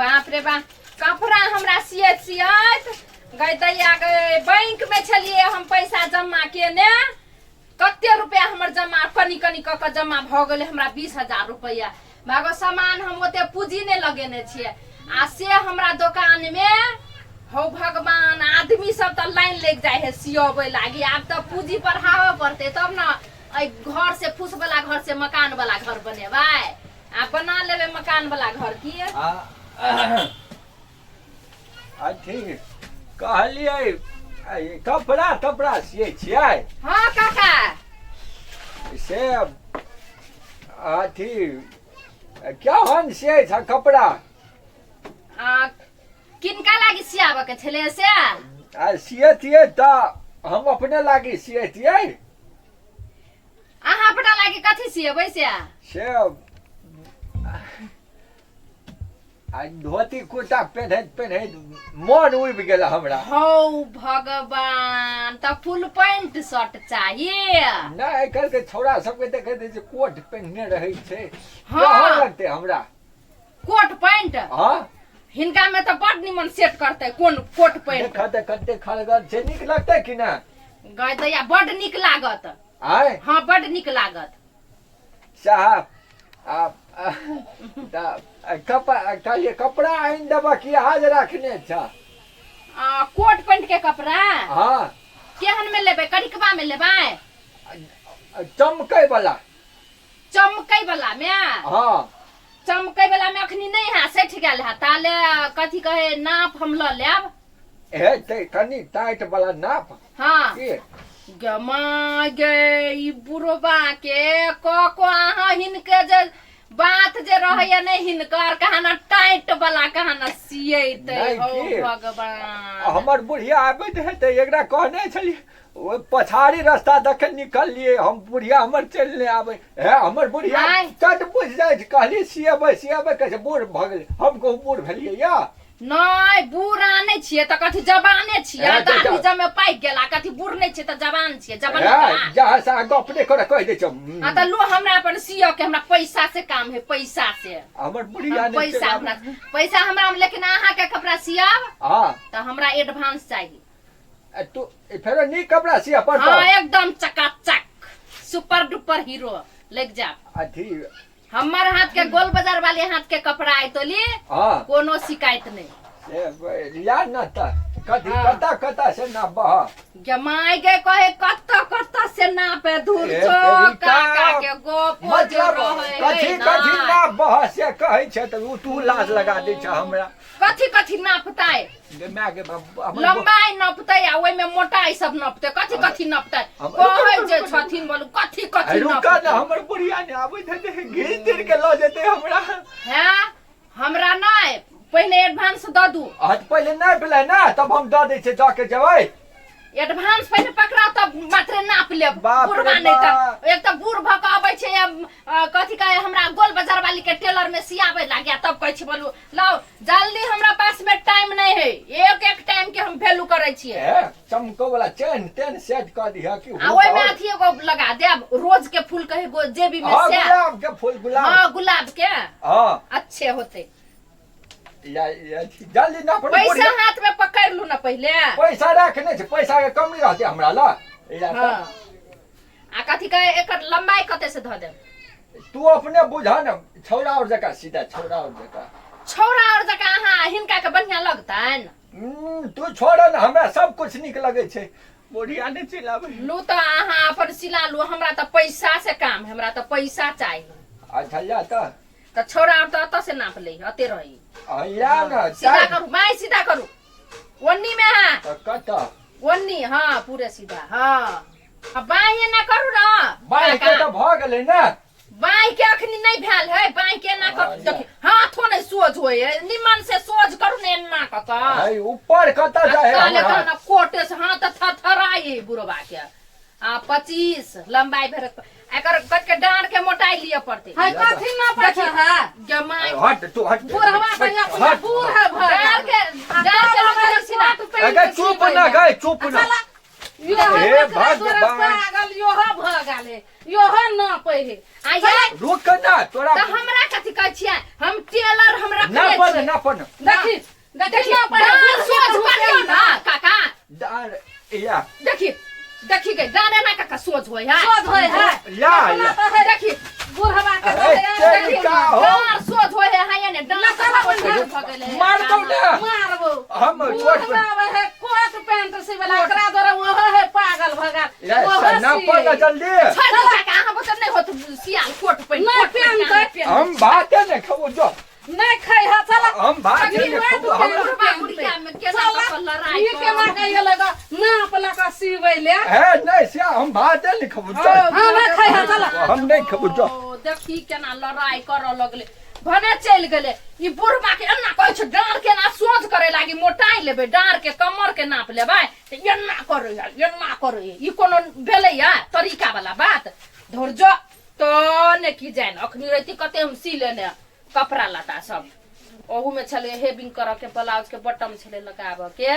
बाप रे बाप, कपड़ा हमरा सियत सियत गई दैया गई। बैंक में छलिए हम पैसा जमा केने, कते रुपया हमर जमा कनी कनी कऽ कऽ जमा भऽ गेलै हमरा 20,000 रुपया। भागो सामान हम ओते पूंजी नहि लगेने छियै आ से हमरा दोकान में हौ भगवान आदमी सब तऽ लाइन लागि जाइ है सियबै लागी। आब तऽ पूंजी बढ़ाबऽ पड़तै तब ने एहि घर से फूस वाला घर से मकान वाला घर बनेबै। आ बना लेबै मकान वाला घर की अथी कहलियै, कपड़ा तपड़ा सियै छियै? हाँ काका। से अथी केहन सियै छ कपड़ा? आ, किनका लागी सियाबऽ के छलै से? आ सियतियै तऽ हम अपने लागी सियतियै। अहाँ अपना लागी कथी सियबै से? से आ धोती कुर्ता पेन्हैत पेन्हैत मन उबि गेल हमरा। हौ भगवान, तऽ फुल पैंट शर्ट चाही? नहि, आइ काल्हि के छौड़ा सबके देखैत छै कोट पेन्हने रहै छै। हाँ। केहन लगतै हमरा कोट पैंट? हाँ। हिनका में तऽ बड निमन सेट करतै कोन कोट पैंट। देखऽ तऽ कते खलगर छै, नीक लगतै कि नहि? गय दैया, बड नीक लागत। आय? हाँ, बड नीक लागत। साहब, आ कपड़ा कहलियै, कपड़ा आनि देबऽ कि आज रखने छ? आ, कोट पैंट के कपड़ा? हाँ। केहन में लेबै? करिकबा में लेबै? चमकै वाला। चमकै वाला में? हाँ। चमकै वाला में अखनी नहीं है, सठि गेल है। ताले कथी कहे नाप हम लऽ लेब। हे ते कनि टाइट वाला नाप। हाँ। की गे माय गे, ई बुढ़बा के क को अहाँ हिनके जे बात जे रहैया नहि, हिनकर कहाना टाइट वाला कहाना सियेतै। नहि। हौ की? भगवान। हमर बुढ़िया आबैत हेतै, एकरा कहने छलियै ओहि पछाड़ी रास्ता दऽ निकललियै हम, बुढ़िया हमर चलि नहि आबै हे। हमर बुढ़िया आँय। चट बुझि जाइ छै। कहलियै सियेबै सियेबै, कहै छै बूढ़ भऽ गेलै। हम कहू बूढ़ भेलियै या? नहि, बूढ़ आनै छियै तऽ कथी जवाने छियै? हे, तऽ दाढ़ी जमे पाकि गेला, कथी बूढ़ नहि छियै तऽ जवान छियै? जवान। हे, जहाँ से गप नहि कर कहि दै छै। हाँ तऽ लो, हमरा अपन सियऽ के, हमरा पैसा से काम है, पैसा से। हमर बुढ़िया हम नहि पैसा चलि हमरा आबै। पैसा हमरा, लेकिन अहाँके कपड़ा सियब हाँ तऽ हमरा एडवांस चाही। ए, तू फेरो नीक कपड़ा सियऽ पड़तौ। हाँ, एकदम चकाचक सुपर डुपर हीरो लग जाब। अथी हमर हाथ के गोल बाजार वाले हाथ के कपड़ा आय तोली। हाँ। कोनो शिकायत नहीं। से या न तऽ कथी? हाँ। कतऽ कतऽ से नापबह? जमाई के कहे कत्ता कत्ता से नापे धूर ए, छो। तेरी काका के गप जे मतलब रहे है कथी ना। कथी नापबह से कहै छै तऽ ओ तू लाज लगा दै छ हमरा। कथी कथी नापतै? गे माय गे बाप, हमर लंबाई नापतै आ ओहिमे मोटाई सब नापतै, कथी कथी नापतै? कहै जे छथिन, बोलू कथी कथी रुका ने। नापतै? हमर बुढ़िया ने आबैत हेतै, घीच तिर के लऽ जेतै हमरा। हैं, हमरा नहि, पहिने एडवांस दऽ दू। हाँ तऽ पहिले नापि लै ने, तब हम दऽ दै छियै, दऽ के जेबै। एडवांस पहिने पकड़ाउ तब मात्रे नाप लेब। बाप रे बुढ़वा नहि तऽ बाप। एक तऽ बूढ़ भऽ कऽ अबै छै, कथी कहै हमरा गोल बाजार वाली के टेलर में सियाबै लाग्या, तब कहै छी बोलू लाउ जल्दी, हमरा पास में टाइम नहीं है। एक एक टाइम के हम वैल्यू करै छियै। ए, चमको वाला चेन तेन सेट कऽ दिह कि आ ओहिमे अथी एगो लगा देब, रोज के फूल कहे गो जेबी में हाँ से। गुलाब के फूल, गुलाब। हाँ, गुलाब के। हाँ। अच्छे होते। या या जल्दी ना पड़े। पैसा हाथ में पकड़ लू ना पहले। पैसा रखने छै, पैसा के कमी रहते हमरा ल या। हाँ, आ कथी कहे एकर लंबाई कते से धऽ देब? तू अपने बुझा न, छौड़ा और जका सीधा, छौड़ा और जका। छौड़ा और जकाँ अहाँ हिनका के बढ़िया लगतनि? तू छोड़ न, हमरा सब कुछ नीक लगे छै। बुढ़िया नहि चलि आबै। लू तऽ अहाँ अपन सिला लू, हमरा तऽ पैसा से काम है, हमरा तऽ पैसा चाही। अच्छा, या तऽ तऽ छौड़ा और तऽ अतऽ से नाप ले, अते रही। आ, या न। सीधा करू माय, सीधा करू ओन्नी में। हाँ। तऽ कतऽ? ओन्नी, हाँ, पूरे सीधा। हाँ, आ बाँहि एना करू ना। बाँहि के तऽ भऽ गेलै ने। बाँहि के अखनी नहि भेल है, बाँहि के एना करू। हाँ, देखी हाथो नहि सोझ होइ है, निमन से सोझ करू ने एना कऽ कऽ। है ऊपर कतऽ जाइ है ताले हमर हाथ? तहन कोटे से हाथ थरथराइ है बुढ़बा के। आ 25 लंबाई भेल एकर, कत के डाँड़ के मोटाई लिअ पड़तै। है कथी ना पैसा है? जमाई हट तू, हट। बुढ़वा तऽ अपना हट। बूढ़ भऽ डाँड़ गेल। के, डाँड़ के लंबाई सीधा। अगे चुप ना गए, चुप ना। हे भगवान। पागल योहो भऽ गेल है, योहो ना पहिरे। आ ये रुक ना तोरा। तऽ हमरा कथी कहै छियै? हम टेलर हम रखने ना पर छियै। नापन। देखी देखी देखी नापै है, डाँर बूढ़ सोझ के करियौ ना काका। डाँर या। देखी देखी गई, डाँर एना काका सोझ होय है। सोझ होय है। या अपना या। तऽ है देखी बुढ़वा के ए, तऽ तेरी का हो? डाँर सोझ होय है, हाय ने डाँर लकड़ा सोझ बन्धा। भऽ गेलै। मार दौ ने। मारबो। हम बूढ़ कोट आबै है कोट पैंट सिबला, एकरा द्वारा ओहो है पागल भगल। ले ओहो नापन सिए। जल्दी। छोड़ि दू काका, अहाँ बुते नहि होत सियाल कोट पैंट। नहि कोट पैंट पेनतै। अहाँ पेनतै। हम भाते ने खेबो जो। नहि खाइ है चल। हम भाते ने अभी खेबो हमरा। बुढ़बा बुढ़िया मे केना चल, कऽ कऽ लड़ाइ ई केना करब। कहियो लगा नाप लऽ कऽ सिबै ले। हे नहि से हम भाते ने खेबो चल। हाँ, नहि खाइ है चल। हम नहि खेबो जो। ओ, देखी केना लड़ाइ करऽ लगलै, भने चलि गेलै ई बुढ़बा के। एना कहै छै डाँर के एना सोझ करे लागी, मोटाइ लेबै डाँर के, कमर के नाप लेबै तऽ एना करै है, एना करै है। ई कोनो भेलै है तरीका वाला बात? धुर जो तऽ ने की जानि, अखनी रहिती कते हम सी लेने कपड़ा लत्ता सब। ओहू में छलै हेबिंग करऽ के, ब्लाउज के बटम छलै लगाबऽ के।